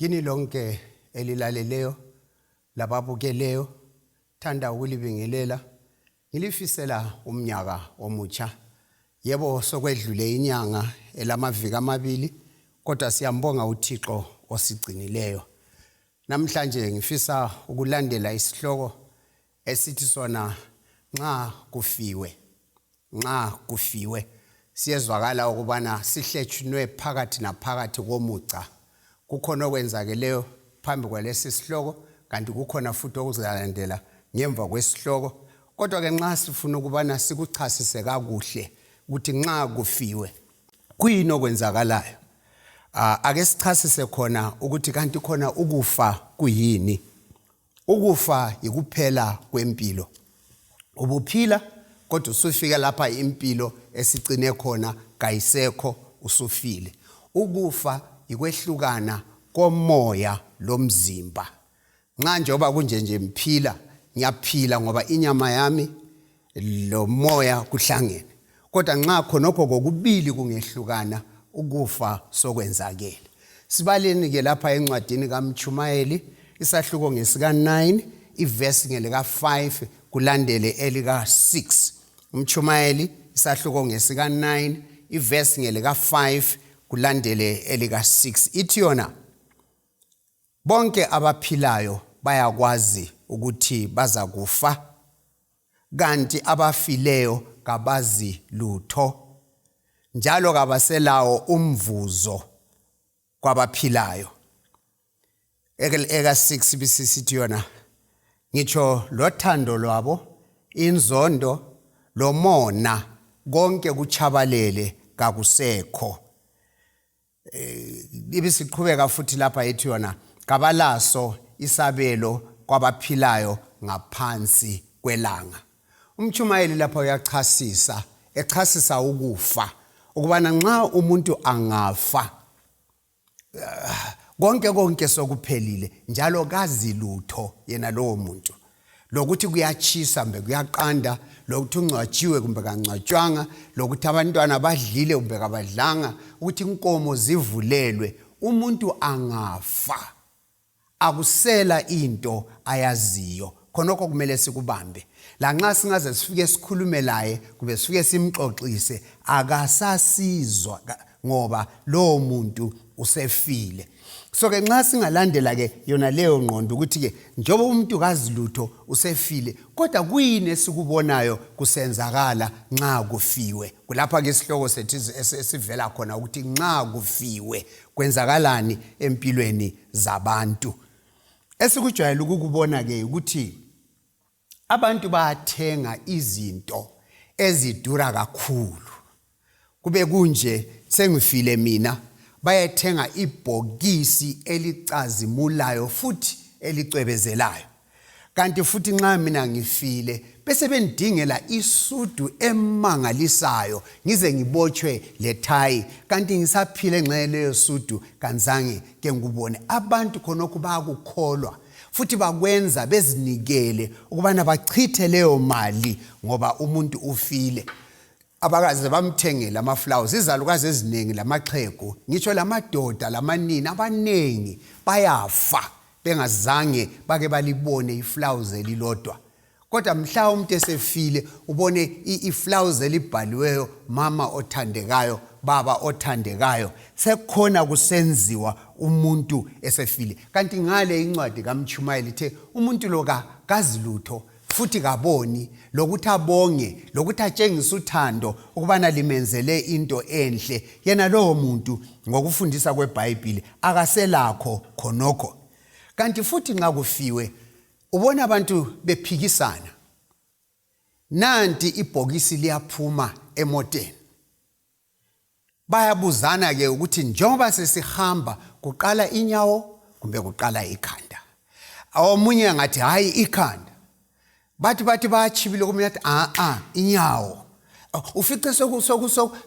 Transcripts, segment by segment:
Kini lonke elilaleleyo lababukeleyo thanda ukulibingelela ngilifisela umnyaka omutsha. Yebo sokwedlule inyanga elamaviki amabili kodwa siyambonga uThixo osigcinileyo. Namhlanje ngifisa ukulandela isihloko esithi sona nxa kufiwe. Nxa kufiwe siyezwakala ukubana sihletshunwe phakathi naphakathi komuca. Kukhona okwenzakeleyo phambi kwalesi sihloko kanti kukhona futhi okuzalandela ngemva kwesihloko. Kodwa ke nxa sifuna ukubana sikuchasise kakuhle ukuthi nxa kufiwe kuyini okwenzakalayo. Ake sichasise khona ukuthi kanti khona ukufa kuyini. Ukufa yikuphela kwempilo. Ubuphila kodwa usufika lapha impilo esicine khona kayisekho usufile. Ukufa ikwehlukana komoya lomzimba. Nxa njoba kunje nje mphila ngiyaphila ngoba inyama yami lo moya kuhlangene. Kodwa nxa khonokho kokubili kungehlukana ukufa sokwenzakele. Sibaleni ke lapha encwadini kaMtshumayeli isahluko ngesika 9 iverse ngelika 5 kulandele elika 6. Umtshumayeli isahluko ngesika 9 iverse ngelika 5 kulandele elika 6. Ithi yona bonke abaphilayo bayakwazi ukuthi baza kufa kanti abafileyo kabazi lutho njalo kabaselawo umvuzo kwabaphilayo. Eka 6 bisisithi yona ngitsho lothando lwabo inzondo lomona konke kuchabalele kakusekho. Ibisiqhubeka futhi lapha ethi yona kabalaso isabelo kwabaphilayo ngaphansi kwelanga. Umtshumayeli lapha uyachasisa echasisa ukufa ukubana nxa umuntu angafa konke sokuphelile njalo kazi lutho yena lowo muntu. Lokuthi kuyachisa kumbe kuyaqanda, lokuthi ungcwatshiwe kumbe kancwatshwanga, lokuthi abantwana badlile kumbe kabadlanga, ukuthi inkomo zivulelwe. Umuntu angafa akusela into ayaziyo. Khonokho kumele sikubambe. La nxa singaze sifike sikhulume laye kumbe sifike simxoxise akasasizwa ngoba lowo muntu usefile. So ke nxa singalandela ke yona leyo ngqondo ukuthi ke njoba umuntu kazi lutho usefile kodwa kuyini esikubonayo kusenzakala nxa kufiwe. Kulapha ke isihloko sethu esivela khona ukuthi nxa kufiwe kwenzakalani empilweni zabantu. Esikujwayele ukubona ke ukuthi abantu bayathenga izinto ezidura kakhulu. Kube kunje sengifile mina bayathenga ibhokisi elicazimulayo futhi elicwebezelayo. Kanti futhi nxa mina ngifile bese bendingela isudu emangalisayo ngize ngibotshwe lethayi kanti ngisaphile nxa leyo sudu kanzange ke ngubone. Abantu khonokho bayakukholwa futhi bakwenza bezinikele ukubana bachithe leyo mali ngoba umuntu ufile. Abakaze bamthengela amaflowers izalukazi eziningi lamaxhego ngitsho lamadoda lamanini abanengi bayafa bengazange bake balibone iflowers elilodwa. Kodwa mhla umuntu esefile ubone iflowers elibhaliweyo mama othandekayo, baba othandekayo, sekhona kusenziwa umuntu esefile. Kanti ngale incwadi kaMtshumayeli ithe umuntu lo kazi lutho futhi kaboni lokuthi abonge lokuthi atshengise uthando ukubana limenzele into enhle. Yena lowo muntu ngokufundisa kweBhayibheli akaselakho khonokho. Kanti futhi nxa kufiwe ubona abantu bephikisana. Nanti ibhokisi liyaphuma emoteni. Bayabuzana ke ukuthi njengoba sesihamba kuqala inyawo kumbe kuqala ikhanda. Omunye ngathi hayi ikhanda. Bathi bayachibile kumina athi inyawo. Ufice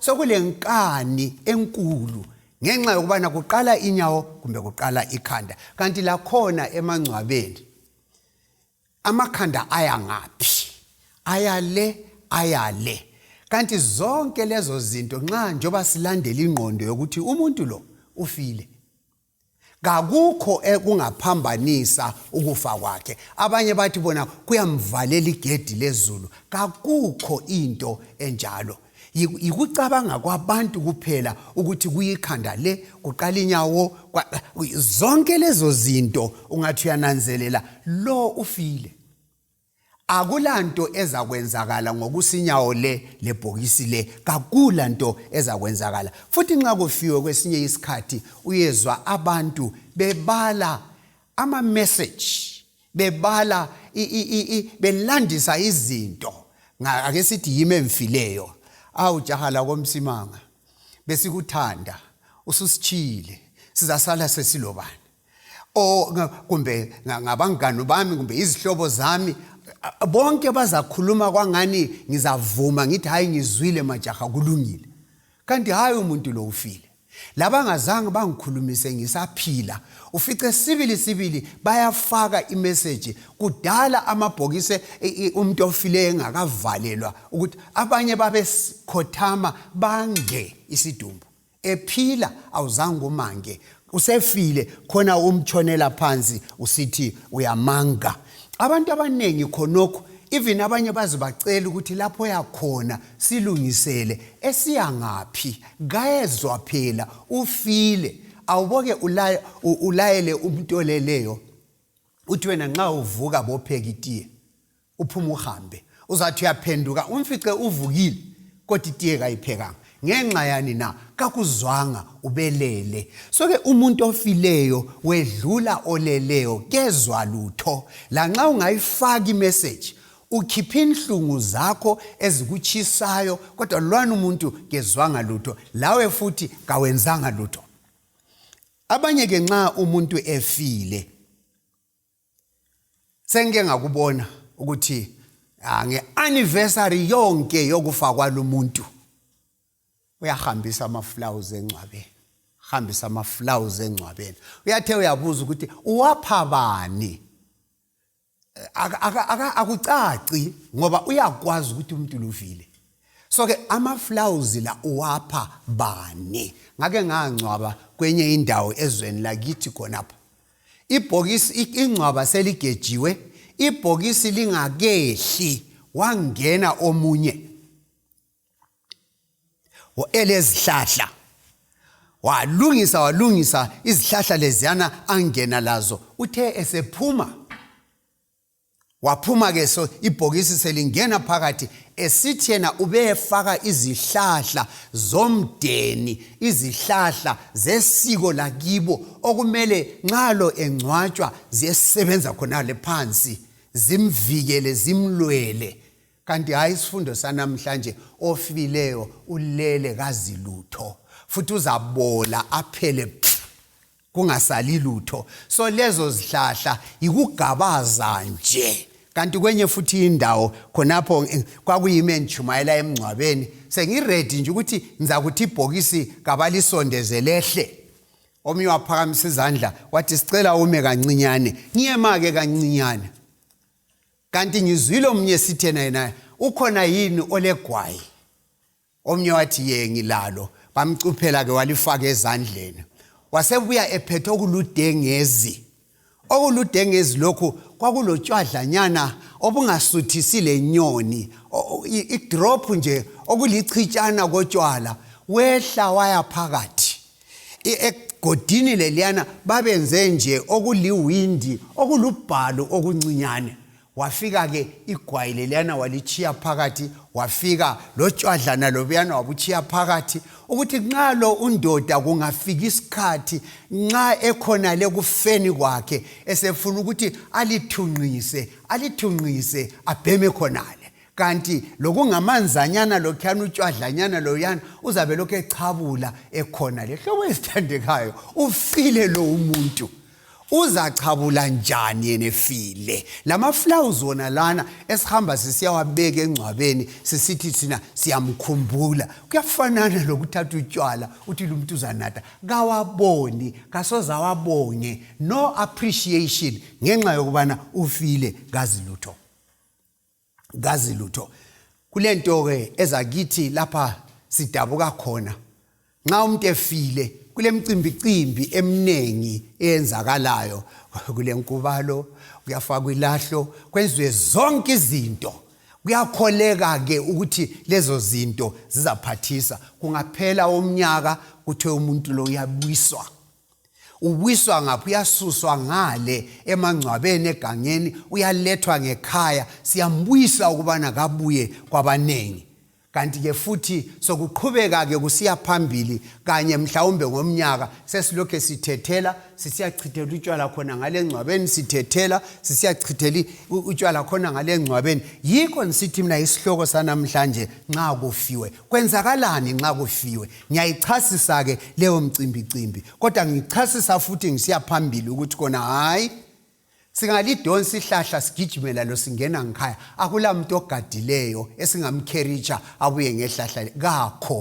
sokulenkani enkulu ngenxa yokubana kuqala inyawo kumbe kuqala ikhanda. Kanti la khona emangcwabeni amakhanda aya ngaphi? Ayale. Kanti zonke lezo zinto nxa njoba silandela ingqondo yokuthi umuntu lo ufile. Kakukho ekungaphambanisa ukufa kwakhe. Abanye bathi bona kuyamvalela igedi lezulu. Kakukho into enjalo. Yikucabanga kwabantu kuphela ukuthi kuyikhanda le kuqala inyawo zonke lezo zinto ungathi uyananzelela lo ufile. Akulanto ezakwenzakala ngokusinyawo lebhokisi le, kakulanto ezakwenzakala. Futhi nxa kufiwe kwesinye isikhathi uyezwa abantu bebala ama message, bebala belandisa izinto. Ake sithi yimi emfileyo, awu jahala komsimanga, besikuthanda, ususichile, sizasala sesilobani. Kumbe ngabangani bami, kumbe izihlobo zami, bonke bazakhuluma kwangani ngizavuma ngithi hayi ngizwile majaha kulungile. Kanti hayi umuntu lo ufile. Labangazange bangikhulumise ngisaphila, ufice sibili bayafaka imessage kudala amabhokisi umuntu ofile engakavalelwa ukuthi abanye babekhothama bange isidumbu. Ephila awuzange umange, usefile khona umtshonela phansi usithi uyamanga. Abantu abanengi khonokho, even abanye bazibacela ukuthi lapho yakhona silungisele, esiyangaphi, gayezwa phela ufile. Awuboke ulayele umuntu oleleyo uthi wena nxa uvuka bopheka itiye uphuma uhambe, uzathi uyaphenduka umfice uvukile kodwa itiye kayiphekanga. Ngenxa yani na kakuzwanga ubelele. So ke umuntu ofileyo wedlula oleleyo kezwa lutho. La nxa ungayifaki imessage ukhipha inhlungu zakho ezikuchisayo, kodwa lwana umuntu kezwanga lutho, lawe futhi kawenzanga lutho. Abanye ke nxa umuntu efile sengike ngakubona ukuthi nge-anniversary yonke yokufa kwalumuntu uyahambisa ama-flowers engcwabeni, hambisa ama-flowers engcwabeni. Uyathe uyabuza ukuthi uwapha bani? Akucaci ngoba uyakwazi ukuthi umuntu luvile. So ke ama-flowers la uwapha bani? Ngake ngangcwaba kwenye indawo ezweni lakithi khonapha. Ibhokisi ingcwaba seligejiwe, ibhokisi lingakehli, wangena omunye elezihlahla, walungisa izihlahla leziyana angena lazo. Uthe esephuma, waphuma ke so ibhokisi selingena phakathi, esithi yena ubefaka izihlahla zomdeni, izihlahla zesiko lakibo okumele nxalo engcwatshwa ziyesebenza khona le phansi, zimvikele zimlwele. Kanti hayi isifundo sanamhlanje ofileyo ulele kazi lutho, futhi uzabola aphele kungasali lutho. So lezo zihlahla ikugabaza nje. Kanti kwenye futhi indawo khonapho kwakuyime ntshumayela emncwabeni, sengiready nje ukuthi ngizakuthi ibhokisi kabalisondeze lehle. Omnye waphakamisa izandla wathi sicela ume kancinyane, ngiyema-ke kancinyane. Kanti ngizwile omnye sithena yena ukhona yini olegwayi? Omnye wathi ye ngilalo. Bamcuphela ke walifaka ezandleni. Wasebuya ephethe okuludengezi. Okuludengezi lokhu kwakulotshwadlanyana obungasuthisile nyoni, idrop nje okulichitshana kotshwala, wehla waya phakathi. Egodini leliyana babenze nje okuliwindi, okulubhalo okuncinyane. Wafika ke igwayi leliyana walichiya phakathi, wafika lotshwadlana lobuyana wabuchiya phakathi, ukuthi nxa lo undoda kungafika isikhathi nxa ekhona le kufeni kwakhe esefuna ukuthi alithunqise abheme khonale. Kanti lokungamanzanyana lokhuyana utshwadlanyana loyana uzabe lokho echabula ekhona le. Hlobo esithandekayo, ufile lo umuntu, uzachabula njani yena efile? Lama-flowers wona lana esihamba sisiyawabeka engcwabeni sisithi thina siyamkhumbula, kuyafanana lokuthatha utshwala uthi lo muntu uzanatha kawaboni, kasoze awabonge, no appreciation ngenxa yokubana ufile kazi lutho. Kulento ke ezakithi lapha sidabuka khona, nxa umuntu efile kule mcimbi eminengi eyenzakalayo kule nkubalo kuyafakwa ilahlo kwenziwe zonke izinto kuyakholeka ke ukuthi lezo zinto zizaphathisa kungaphela umnyaka kuthiwe umuntu lo uyabuyiswa ubuyiswa ngaphi uyasuswa ngale emangcwabeni egangeni uyalethwa ngekhaya siyambuyisa ukubana kabuye kwabanengi kanti ke futhi sokuqhubeka ke kusiya phambili kanye mhlawumbe ngomnyaka sesilokho sithethela sisiyachithela utshwala khona ngale ngcwabeni sithethela sisiyachithela utshwala khona ngale ngcwabeni yikho nisithi mina isihloko sanamhlanje nxa kufiwe kwenzakalani nxa kufiwe ngiyayichasisa ke leyo mcimbi kodwa ngichasisa futhi ngisiya phambili ukuthi kona hayi singalidonsa ihlahla sigijimela lo singena ngikhaya akula muntu ogadileyo esingamkhericha abuye ngehlahla kakho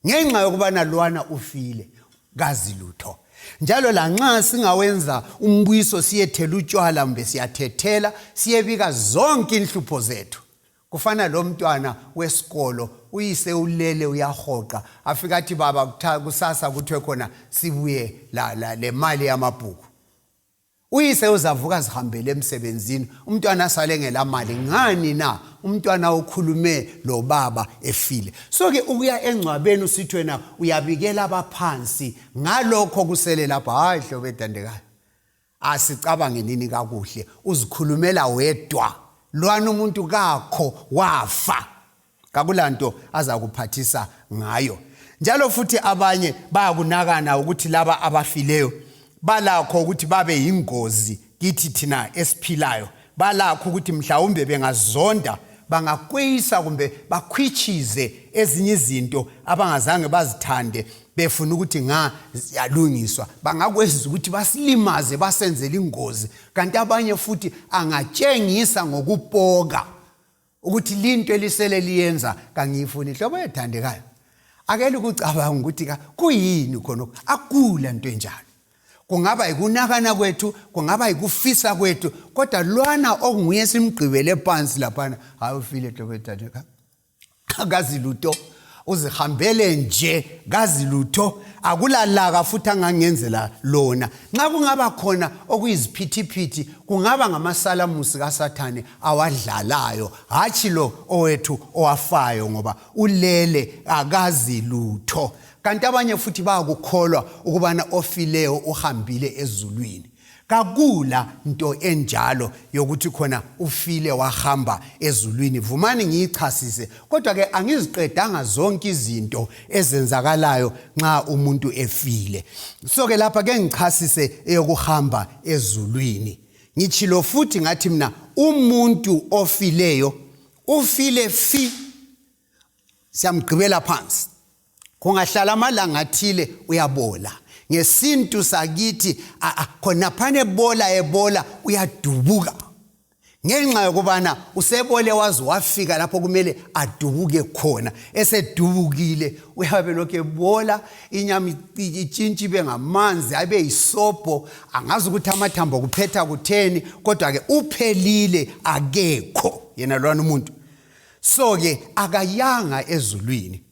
ngenxa yokubana lwana ufile kazi lutho njalo la nxa singawenza umbuyiso siyethela utshwala mbe siyathethela siyebika zonke inhlupho zethu kufana lo mntwana wesikolo uyise ulele uyahoqa afika athi baba kusasa kuthiwe khona sibuye le mali yamabhuku uyise uzavuka zihambele emsebenzini umntwana asale ngelamali ngani na umntwana ukhulume lo baba efile so ke ukuya engcwabeni usithi wena uyabikela abaphansi ngalokho kusele lapha hayi hlobo ethandekayo asicabange nini kakuhle uzikhulumela wedwa lwana umuntu kakho wafa kakulanto azakuphathisa ngayo njalo futhi abanye bayakunakana ukuthi laba abafileyo balakho ukuthi babe yingozi kithi thina esiphilayo balakho ukuthi mhlawumbe bengazonda bangakweyisa kumbe bakhwichize ezinye izinto abangazange bazithande befuna ukuthi yalungiswa bangakwenza ukuthi basilimaze basenzele ingozi kanti abanye futhi angatshengisa ngokupoka ukuthi linto elisele liyenza kangifuni hlobo ethandekayo akele ukucabanga ukuthi kuyini khona akula into enjalo kungaba ikunakana kwethu kungaba ikufisa kwethu kodwa lwana okunguye simgqibele phansi laphana awufile hlobo ethandekayo akazi lutho uzihambele nje kazi lutho akulalaka futhi angangenzela lona nxa kungaba khona okuyiziphithiphithi kungaba ngamasalamusi kaSathane awadlalayo hathi lo owethu owafayo ngoba ulele akazi lutho kanti abanye futhi bayakukholwa ukubana ofileyo uhambile ezulwini kakula into enjalo yokuthi khona ufile wahamba ezulwini vumani ngiyichasise kodwa ke angiziqedanga zonke izinto ezenzakalayo nxa umuntu efile so ke lapha ke ngichasise eyokuhamba ezulwini ngitshilo futhi ngathi mina umuntu ofileyo ufile siyamgqibela phansi kungahlala amalanga athile uyabola ngesintu sakithi khona phane ebola uyadubuka ngenxa yokubana usebole wazi wafika lapho kumele adubuke khona esedubukile uyabe lokho ebola inyama itshintshi bengamanzi abe yisobho angazi ukuthi amathambo kuphetha kutheni kodwa ke uphelile akekho yena lwana umuntu so ke akayanga ezulwini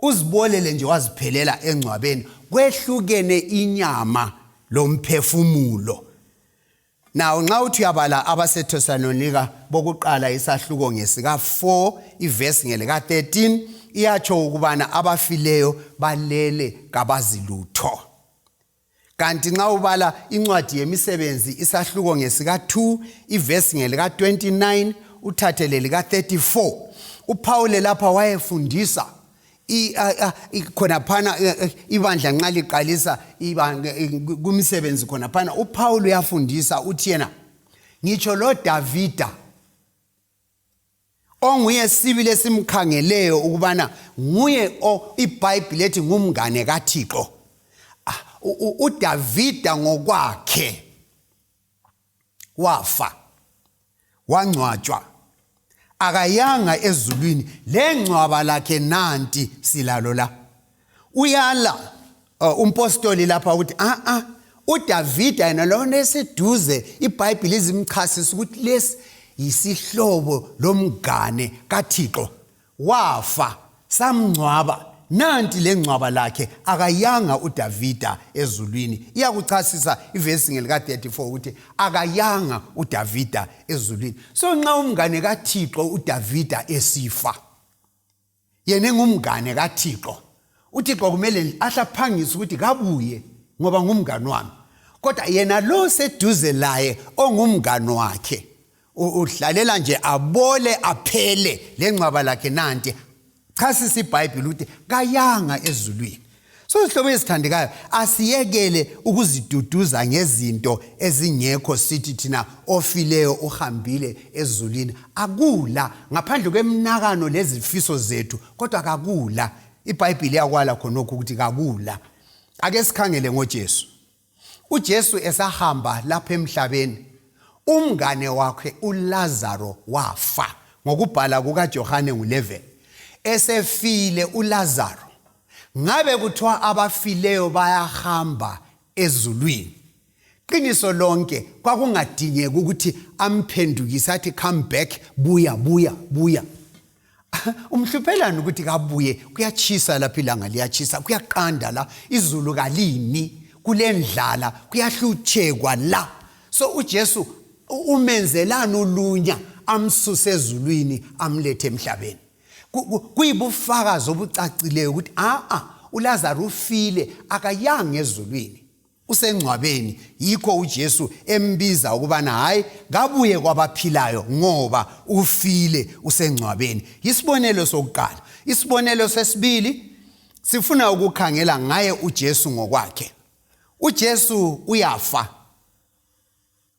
uzibolele nje waziphelela engcwabeni kwehlukene inyama lomphefumulo nawo nxa uthi uyabala abaseThesalonika bokuqala isahluko ngesika 4 ivesi ngelika 13 iyatsho ukubana abafileyo balele kabazilutho kanti nxa ubala incwadi yemisebenzi isahluko ngesika 2 ivesi ngelika 29 uthathele lika 34 uPaul lapha wayefundisa khona phana ibandla nxa liqalisa kumsebenzi khona phana uPaul uyafundisa uthi yena ngitsho lo Davida onguye sibile simkhangeleyo ukubana nguye iBhayibheli ethi ngumngane kaThixo uDavida ngokwakhe wafa wangcwatshwa akayanga ezulwini lengcwaba lakhe nanti silalo la uyala umpostoli lapha ukuthi uDavida yena lona eseduze iBhayibheli izimchasisa ukuthi lesi yisihlobo lomngane kaThixo wafa samngcwaba nanti lengcwaba lakhe akayanga uDavida ezulwini. Iyakuchasisa ivesi ngelika 34 ukuthi akayanga uDavida ezulwini. So nxa umngane kaThixo uDavida esifa, yena ngumngane kaThixo, uThixo kumele ahlaphangise ukuthi kabuye ngoba ngumngane wami. Kodwa yena lo seduze laye ongumngane wakhe uhlalela nje abole aphele lengcwaba lakhe nanti. Chasisa iBhayibheli ukuthi kayanga ezulwini. So sihlobo esithandekayo, asiyekele ukuziduduza ngezinto ezingekho sithi thina ofileyo uhambile ezulwini. Akula ngaphandle kwemnakano lezifiso zethu, kodwa akula. iBhayibheli yakwala khonokho ukuthi kakula. Ake sikhangele ngoJesu. uJesu esahamba lapha emhlabeni, umngane wakhe uLazaro wafa ngokubhala kukaJohane 11. Esefile uLazaro, ngabe kuthiwa abafileyo bayahamba ezulwini. Qiniso lonke kwakungadingeki ukuthi amphendukise athi come back, buya buya buya. Umhluphelana ukuthi kabuye, kuyachisa lapha ilanga liyachisa, kuyaqanda la, izulu kalini, kulendlala, kuyahlutshekwa la. So uJesu umenzelana ulunya amsuse ezulwini amlethe emhlabeni. Kuyibufakazi obucacileyo ukuthi uLazaro ufile akayanga ezulwini, usengcwabeni. Yikho uJesu embiza ukubana hayi kabuye kwabaphilayo ngoba ufile usengcwabeni. Isibonelo sokuqala. Isibonelo sesibili sifuna ukukhangela ngaye uJesu ngokwakhe. uJesu uyafa,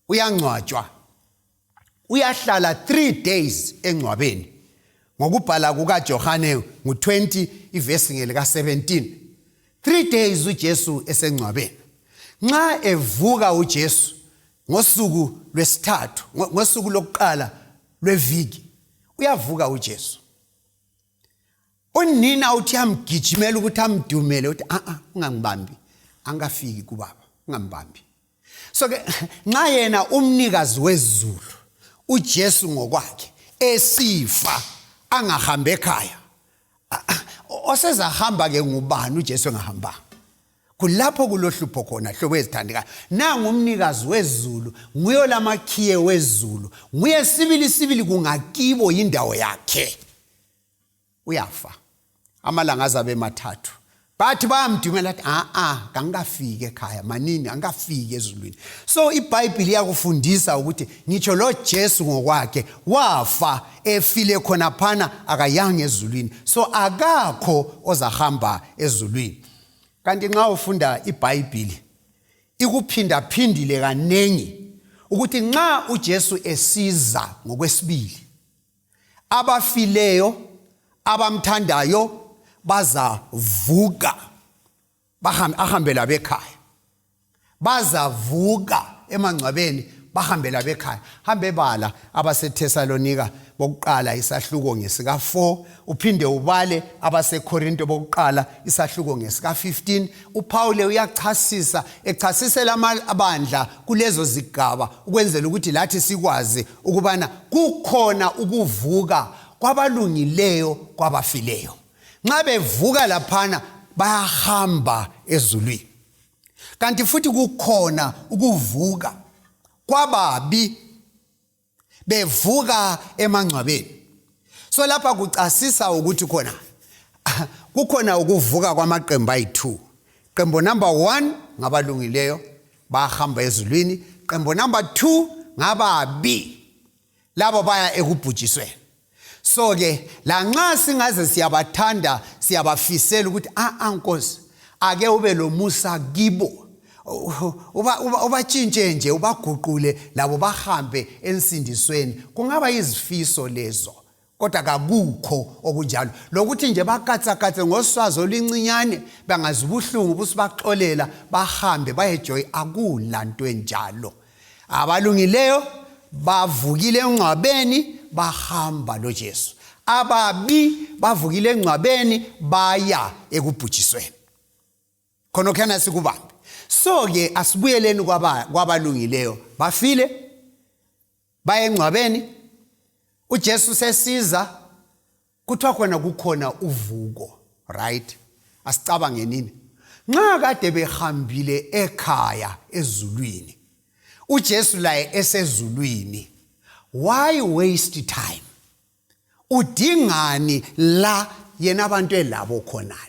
uyangcwatshwa, uyahlala 3 days engcwabeni. Ngokubhala kukaJohane 20 ivesi ngelika 17. 3 days uJesu esengcwabeni. Nxa evuka uJesu ngosuku lwesithathu, ngosuku lokuqala lweviki, uyavuka uJesu. Unina uthi amgijimela ukuthi amdumele uthi ungangibambi, angafiki kubaba, ungambambi. So ke nxa yena umnikazi wezulu uJesu ngokwakhe esifa angahambe ekhaya, osezahamba ke ngubani uJesu engahamba? Kulapho kulohlupho khona hlobo ezithandekayo. Nangu umnikazi wezulu, nguye lamakhiye wezulu, nguye sibili kungakibo indawo yakhe. Uyafa. Amalanga azabe mathathu. Bathi bayamdumela athi kangafiki ekhaya, manini angafiki ezulwini. So iBhayibheli yakufundisa ukuthi ngitsho lo Jesu ngokwakhe wafa efile khona phana akayanga ezulwini. So akakho ozahamba ezulwini. Kanti nxa ufunda iBhayibheli ikuphinda phindile kanengi ukuthi nxa uJesu esiza ngokwesibili, abafileyo abamthandayo bazavuka, bahambela bekhaya. Bazavuka emangcwabeni bahambela bekhaya. Hambe bala abaseThesalonika bokuqala isahluko ngesika 4, uphinde ubale abaseKorinto bokuqala isahluko ngesika 15. uPaul uyachasisa, echasisela amabandla kulezo zigaba ukwenzela ukuthi lathi sikwazi ukubana kukhona ukuvuka kwabalungileyo kwabafileyo. Nxa bevuka laphana bayahamba ezulwini. Kanti futhi kukhona ukuvuka kwababi bevuka emangcwabeni. So lapha kucasisa ukuthi kukhona ukuvuka kwamaqembu ayi-2. Qembu number 1 ngabalungileyo bahamba ezulwini. Qembu number 2 ngababi, labo baya ekubhujisweni. So ke lanxa singaze siyabathanda siyabafisela ukuthi Nkosi ake ube lo musa kibo, ubatshintshe nje, ubaguqule labo bahambe ensindisweni, kungaba izifiso lezo. Kodwa kakukho okunjalo lokuthi nje bakatsakatse ngoswazi oluncinyane bangazibuhlungu busibaxolela bahambe bayejoy, akula nto enjalo. Abalungileyo bavukile engcwabeni bahamba loJesu. Ababi bavukile engcwabeni baya ekubhujisweni. Khona sikubambe. So ke asibuyeleni kwabalungileyo, bafile baya engcwabeni, uJesu sesiza, kuthiwa khona kukhona uvuko. right? Asicabange nini? Nxa kade behambile ekhaya ezulwini, uJesu laye esezulwini, why waste time? Udingani la yena abantu elabo khonale?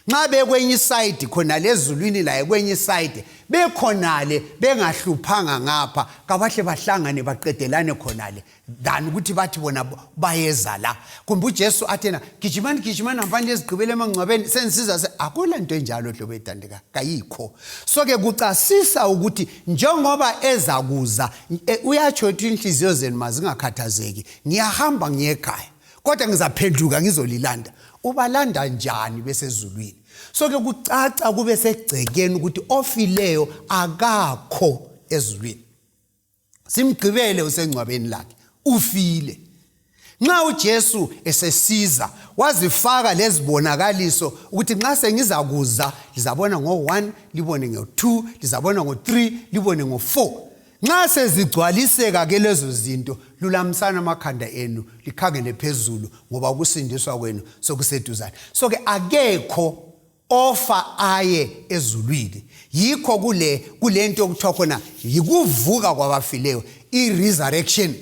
Nxa bekwenye side khonale ezulwini laye kwenye side bekhonale bengahluphanga ngapha kabahle bahlangane baqedelane khonale than ukuthi bathi bona bayeza la. Kumbe uJesu athena gijimani hambani ezigqibele emangcwabeni senisiza akula nto enjalo hlobo ethandeka kayikho. So ke kucasisa ukuthi njengoba ezakuza uyatsho ukuthi inhliziyo zenu mazingakhathazeki, ngiyahamba ngiyekhaya kodwa ngizaphenduka ngizolilanda. Ubalanda njani besezulwini? So ke kucaca kube segcekeni ukuthi ofileyo akakho ezulwini. Simgqibele usengcwabeni lakhe, ufile. Nxa uJesu esesiza wazifaka lezibonakaliso ukuthi nxa sengizakuza lizabona ngo1, libone ngo2, lizabona ngo3, libone ngo4. Nxa sezigcwaliseka ke lezo zinto, lulamsana amakhanda enu likhangele phezulu ngoba ukusindiswa kwenu sokuseduzane. So ke akekho ofa aye ezulwini. Yikho kulento okuthiwa khona yikuvuka kwabafileyo, i-resurrection.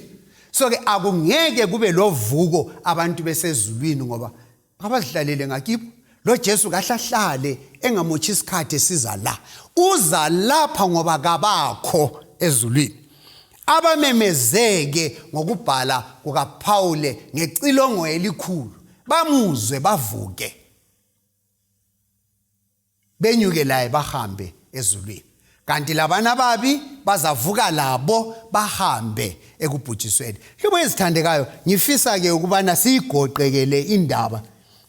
So ke akungeke kube lovuko abantu besezulwini ngoba abazihlalele ngakibo. Lo Jesu kahlahlale engamotshi isikhathi esiza la. Uza lapha ngoba kabakho ezulwini. Abamemezeke ngokubhala kukaPaul ngecilongo elikhulu, bamuzwe bavuke, benyuke laye bahambe ezulwini. Kanti labana babi bazavuka labo bahambe ekubhujisweni. Hlobo ezithandekayo, ngifisa ke ukubana siyigoqekele indaba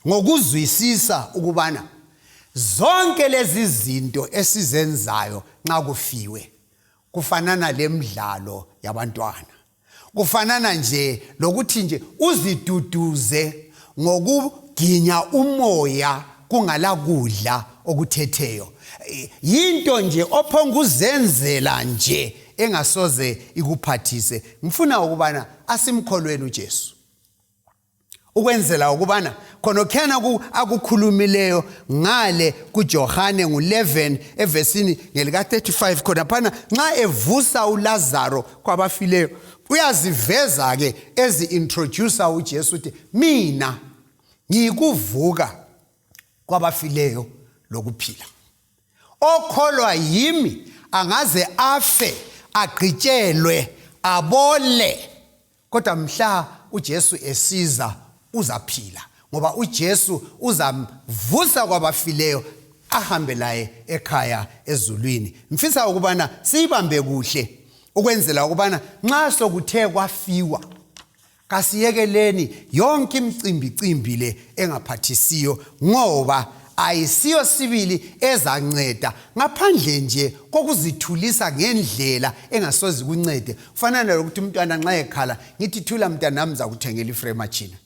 ngokuzwisisa ukubana zonke lezi zinto esizenzayo nxa kufiwe kufanana lemidlalo yabantwana. Kufanana nje lokuthi nje uziduduze ngokuginya umoya kungala kudla okuthetheyo. Yinto nje ophonga uzenzela nje engasoze ikuphathise. Ngifuna ukubana asimkholweni uJesu. Ukwenzela ukubana khonokhena akukhulumileyo ngale kuJohane ngo11 evesini ngelika 35 khona phana nxa evusa uLazaro kwabafileyo uyaziveza ke ezi-introducer uJesu uthi mina ngikuvuka kwabafileyo lokuphila. Okholwa yimi angaze afe, agqitshelwe, abole, kodwa mhla uJesu esiza uzaphila ngoba uJesu uzamvusa kwabafileyo ahambe laye ekhaya ezulwini. Mfisa ukubana siyibambe kuhle ukwenzela ukubana nxa sokuthe kwafiwa kasiyekeleni yonke imicimbi le engaphathisiyo ngoba ayisiyo sibili ezanceda ngaphandle nje kokuzithulisa ngendlela engasozi kuncede. Kufanana lokuthi umntwana nxa ekhala ngithi thula mntana nami zakuthengela iframe machine.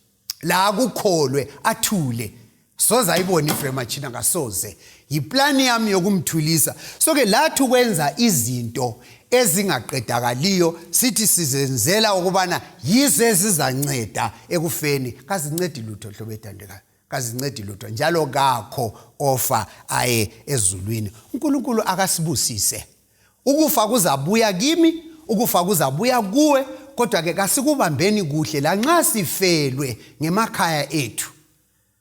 La kukholwe athule. Soza ayibona iframe machine ngasoze. Yiplani yami yokumthulisa. So ke lathi ukwenza izinto ezingaqedakaliyo sithi sizenzela ukubana yizo ezizanceda ekufeni. Kazincedi lutho hlobo ethandekayo. Kazincedi lutho njalo kakho ofa aye ezulwini. uNkulunkulu akasibusise. Ukufa kuzabuya kimi, ukufa kuzabuya kuwe, kodwa ke kasikubambeni kuhle la nxa sifelwe ngemakhaya ethu.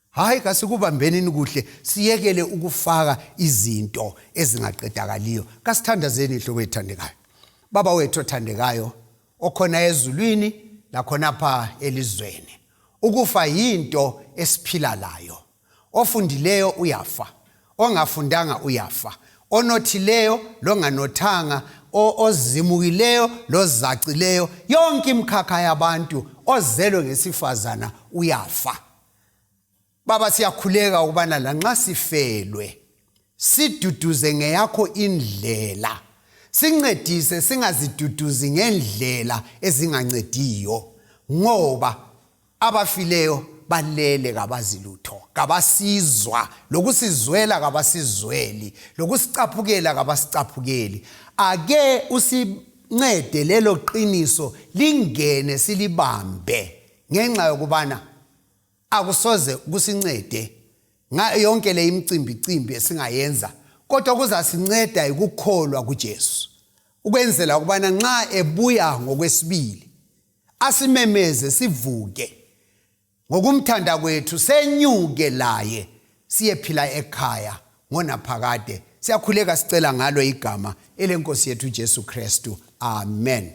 Hayi kasikubambeni kuhle siyekele ukufaka izinto ezingaqedakaliyo. Kasithandazeni hlobo ethandekayo. Baba wethu othandekayo okhona ezulwini lakhona pha elizweni. Ukufa yinto esiphila layo. Ofundileyo uyafa, ongafundanga uyafa, onothileyo longanothanga, ozimukileyo lozacileyo, yonke imkhakha yabantu ozelwe ngesifazana uyafa. Baba siyakhuleka ukubana lanxa sifelwe siduduze ngeyakho indlela, sincedise singaziduduzi ngendlela ezingancediyo ngoba abafileyo balele kabazilutho, kabasizwa, lokusizwela kabasizweli, lokusicaphukela kabasicaphukeli. Ake usincede lelo qiniso lingene silibambe ngenxa yokubana akusoze kusincede yonke le imicimbi esingayenza, kodwa kuzasinceda ukukholwa kuJesu, ukwenzela ukubana nxa ebuya ngokwesibili asimemeze sivuke, ngokumthanda kwethu senyuke laye siyephila ekhaya ngonaphakade. Siyakhuleka sicela ngalo igama elenkosi yethu Jesu Kristu. Amen.